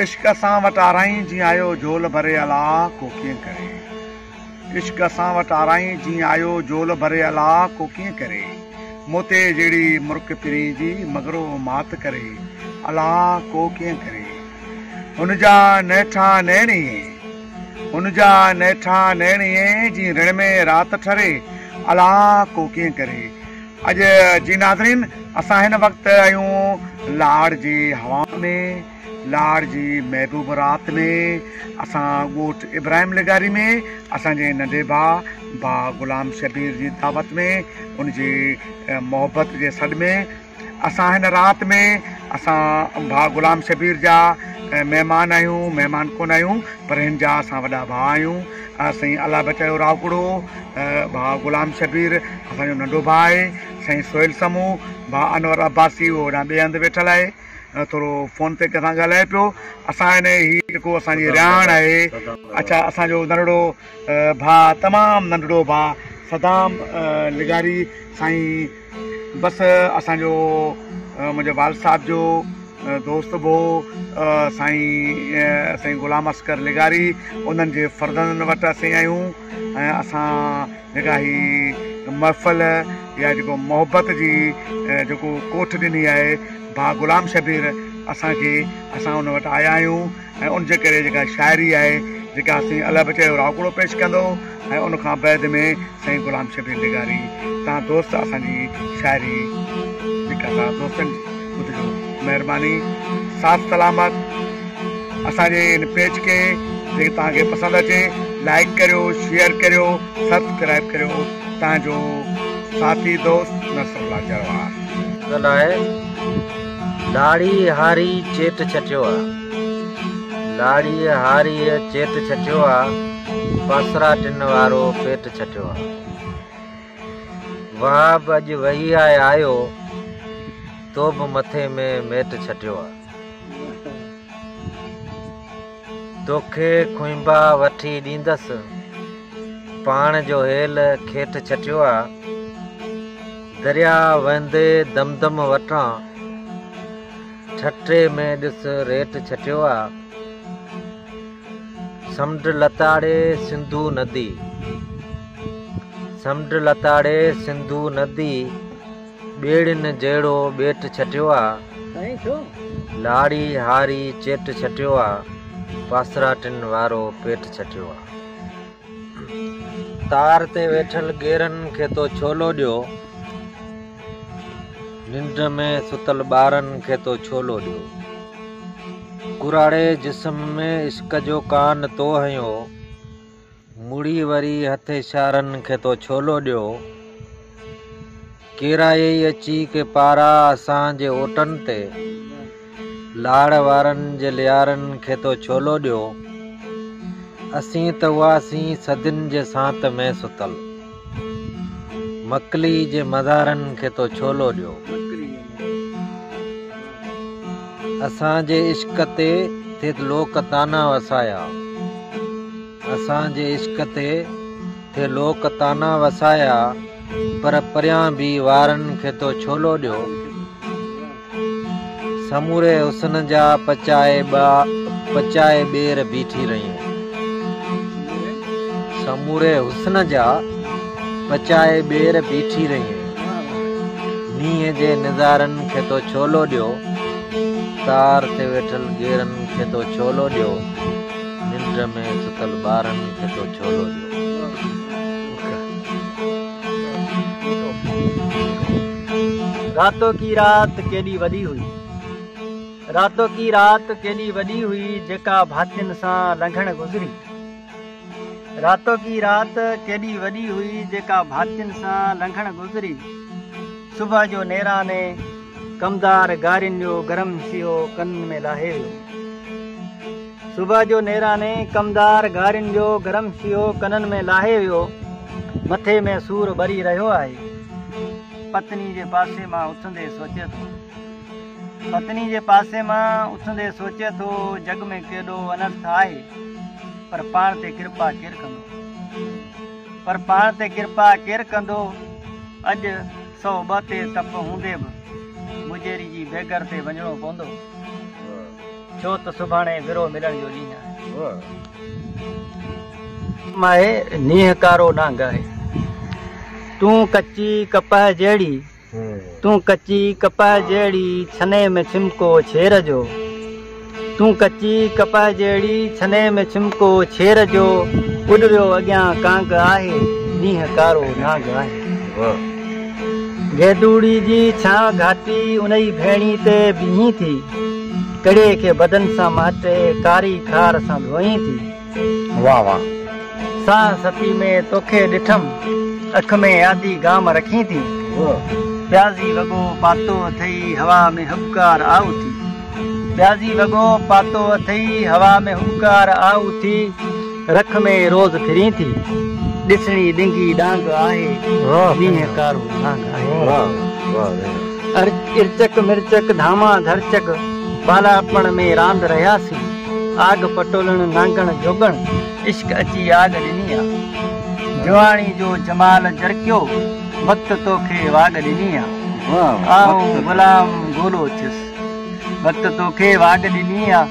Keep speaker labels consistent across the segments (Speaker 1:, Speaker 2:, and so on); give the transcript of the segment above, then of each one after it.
Speaker 1: عشق اسان وٽ آرائين جيئن آيو جهول ڀري الا ڪو ڪيئن ڪري عشق اسان وٽ آرائين جيئن آيو جهول ڀري الا ڪو ڪيئن ڪري موتي جهڙي مرڪ پرين جي مگرو مات ڪري الا ڪو ڪيئن ڪري هن جا نهٺا نيڻ ائين هن جا نهٺا نيڻ ائين جيئن رڻ ۾ رات ٺري الا ڪو ڪيئن ڪري اڄ جي ناظرين اسان هن وقت آهيون لاڙ جي هوائن ۾ لاڙ جي محبوب رات ۾ اسان ڳوٺ ابراهيم لغاري ۾ اسان جي ننڍي ڀاء ڀاء غلام شبير جي دعوت ۾ ان جي محبت جي سڏ ۾ اسان هن رات ۾ اسان ڀاء غلام شبير جا مهمان آهيون، مهمان ڪونه آهيون پر هن جا اسان وڏا ڀاء آهيون. سائين الله بچايو راهوڪڙو، ڀاء غلام شبير اسان جو ننڍو ڀاء آهي، سائين سهيل سمون، ڀاء انور عباسي اهو هوڏانهن ٻئي هنڌ ويٺل آهي ٿورو فون تي ڪنهن سان ڳالهائي پيو. اسان هن هي جيڪو اسان جي رهاڻ آهي اڇا اسان جو ننڍڙو ڀاء تمام ننڍڙو ڀاء صدام لغاري سائين بس اسان جو منهنجي والد صاحب جو دوست به هو سائين سائين غلام اصغر لغاري انهن جي فرزندن وٽ اسين آهيون ۽ اسان جيڪا هي محفل يا جيڪو محبت جي جيڪو ڪوٺ ڏني آهي ڀاء غلام شبير اسان کي اسان ان وٽ آيا آهيون ۽ ان جي ڪري جيڪا شاعري آهي جيڪا سائين الله بچايو راهوڪڙو پيش ڪندو ۽ ان کان بعد ۾ سائين غلام شبير لغاري تان دوست اسان جي شاعري جيڪا تان دوستن ٻڌجو مهرباني ساٿ سلامت اسان جي ان پيج کي جيڪي توهان کي پسند اچي لائڪ ڪريو شيئر ڪريو سبسڪرائب ڪريو توهان جو ساٿي دوست نصر الله جروار.
Speaker 2: غزل آهي لاڙي هاري چيٽ ڇٽيو آ لاڙي هاريء چيٽ ڇٽيو آ پاسراٽن وارو پيٽ ڇٽيو آ وهاب اڄ وهي آهي آيو تو به مٿي ۾ ميٽ ڇٽيو آ توکي کهنبا وٺي ڏيندس پاڻ جو هيل کيٽ ڇٽيو آ درياء وهندي دمدم وٽان ٺٽي ۾ ڏس ريٽ ڇٽيو آ. سمنڊ لتاڙي سنڌو ندي سمنڊ لتاڙي سنڌو ندي ٻيڙين جهڙو ٻيٽ ڇٽيو آ. لاڙي هاري چيٽ ڇٽيو آ. پاسراٽن وارو پيٽ ڇٽيو آ. تار تي ويٺل ڳيرن کي تو ڇولو ڏيو. ننڊ ۾ ستل ٻارن کي تو ڇولو ڏيو. ڪراڙي جسم ۾ عشق جو ڪان تو هنيو. مڙي وري هٿ اشارن کي تو ڇولو ڏيو. ڪيرايئي اچي ڪي پارا اسان جي اوٽن تي. لاڙ وارن جي ليارن کي تو ڇولو ڏيو. اسين ته هئاسين صدين جي سانت ۾ ستل. مڪلي جي مزارن کي تو ڇولو ڏيو. اسان جي عشق تي ٿي لوڪ طعنا وسايا. اسان جي عشق تي ٿي لوڪ طعنا وسايا. پر پريان ڀي وارن کي تو ڇولو ڏيو. سموري حسن جا پچائي پچائي ٻير بيٺي رهيون. سموري حسن جا پچائي ٻير بيٺي رهيون. نينهن جي نظارن کي تو ڇولو ڏيو. تار تي ويٺل ڳيرن کي تو ڇولو ڏيو. ننڊ ۾ ستل ٻارن کي تو ڇولو ڏيو.
Speaker 3: راتوڪي رات ڪيڏي وڏي هئي. راتوڪي رات ڪيڏي وڏي هئي جيڪا ڀاتين سان لنگهڻ گذري. راتوڪي رات ڪيڏي وڏي هئي جيڪا ڀاتين سان لنگهڻ گذري. صبح جو نيراني ڪمدار گارين جو گرم شيهو ڪنن ۾ لاهي ويو. صبح جو نيراني ڪمدار گارين جو گرم شيهو ڪنن ۾ لاهي ويو. مٿي ۾ سور ٻري رهيو آهي. پتني جي پاسي مان اٿندي سوچي ٿو. پتني جي پاسي مان اٿندي سوچي ٿو جڳ ۾ ڪيڏو انرٿ آهي پر پاڻ تي ڪرپا ڪير ڪندو. پر پاڻ تي ڪرپا ڪير ڪندو. اڄ 102 تي تپ هوندي به. مجيري جي بيگر تي وڃڻو پوندو، ڇو ته سڀاڻي ورو ملڻ جو ڏينهن آهي. آهي نينهن ڪارو نانگ آهي. تون ڪچي ڪپهه جهڙي، تون ڪچي ڪپهه جهڙي، ڇني ۾ ڇمڪو ڇير جو. تون ڪچي ڪپهه جهڙي، ڇني ۾ ڇمڪو ڇير جو، اڏريو اڳيان ڪانگ آهي، نينهن ڪارو نانگ آهي. گيدوڙي جي ڇانء گهاٽي، انهي ڀيڻي تي بيهين ٿي، ڪڙي کي بدن سان مهٽي، ڪاري خار سان ڌوئين ٿي.
Speaker 1: واه واه.
Speaker 3: ساهه ستي ۾ توکي ڏٺم، اک ۾ آڌي گام رکين ٿي. پيازي وڳو پاتو اٿئي، هوا ۾ هٻڪار آ اٿي. پيازي وڳو پاتو اٿئي، هوا ۾ هٻڪار آ اٿي. رک ۾ روز ڦرين ٿي، ڏسڻي ڏنگي ڏانگ آهي، نينهن ڪارو نانگ آهي. ارچڪ مرچڪ ڌاما ڌرچڪ، ٻالاپڻ ۾ راند رهياسين. آگ پٽولڻ نانگڻ جوڳڻ، عشق اچي آگ ڏني آ. جواڻي جو جمال جرڪيو، وقت توکي واڳ ڏني آ. آئون غلام گولو ٿيس، وقت توکي واڳ ڏني آ.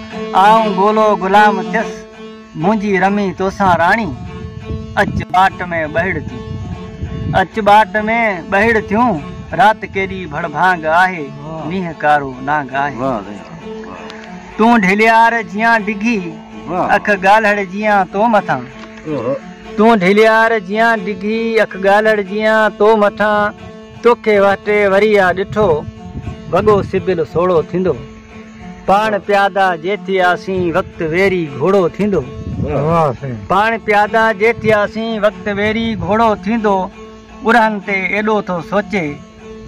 Speaker 3: آئون گولو غلام ٿيس، منهنجي رمي توسان راڻي، اچ ٻاٽ ۾ ٻهڙ ٿيون. اچ ٻاٽ ۾ ٻهڙ ٿيون، رات ڪيڏي ڀڙڀانگ آهي، نينهن ڪارو نانگ آهي. تون ڍليار جيان ڊگهي، اک ڳالهڙ جيان تو مٿان. تون ڍليار جيان ڊگهي، اک ڳالهڙ جيان تو مٿان. توکي وهٽي وري آ ڏٺو، وڳو سبل سوڙهو ٿيندو. پاڻ پيادا جي ٿياسين، وقت ويري گهوڙو ٿيندو. پاڻ پيادا جي ٿياسين، وقت ويري گهوڙو ٿيندو. ارهن تي ايڏو ٿو سوچي،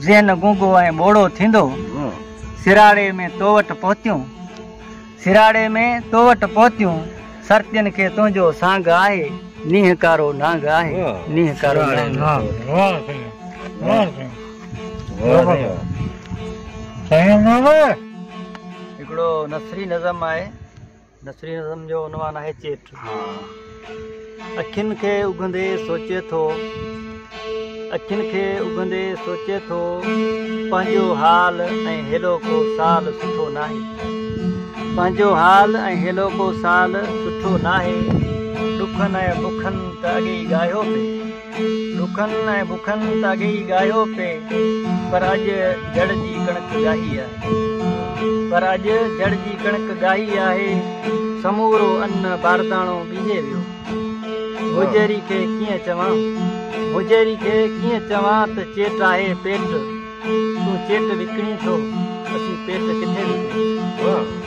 Speaker 3: ذهن گونگو ۽ ٻوڙو ٿيندو. سراڙي ۾ تو وٽ پهتيون، سراڙي ۾ تو وٽ پهتيون، سرتين کي تنهنجو سانگ آهي، نينهن ڪارو نانگ آهي، نينهن ڪارو نانگ آهي. هڪڙو نثري نظم آهي. نثري نظم جو عنوان آهي چيٽ. اکين کي اگهندي سوچي ٿو، اکين کي اگهندي سوچي ٿو، پنهنجو حال ۽ هيلوڪو سال سٺو ناهي، پنهنجو حال ۽ هيلوڪو سال سٺو ناهي، ڏکن ۽ بکن ته اڳي ئي ڳاهيو پئي. ڏکن ۽ بکن ته اڳي ئي ڳاهيو پئي، پر اڄ جڙ جي ڪڻڪ ڳاهي آهي. پر اڄ جڙ جي ڪڻڪ ڳاهي آهي، سمورو ان بارداڻو ڳيهي ويو. مجيري کي ڪيئن چوان، مجيري کي ڪيئن چوان ته چيٽ آهي پيٽ، تون چيٽ وڪڻين ٿو، اسين پيٽ ڪٿي وڪڻون.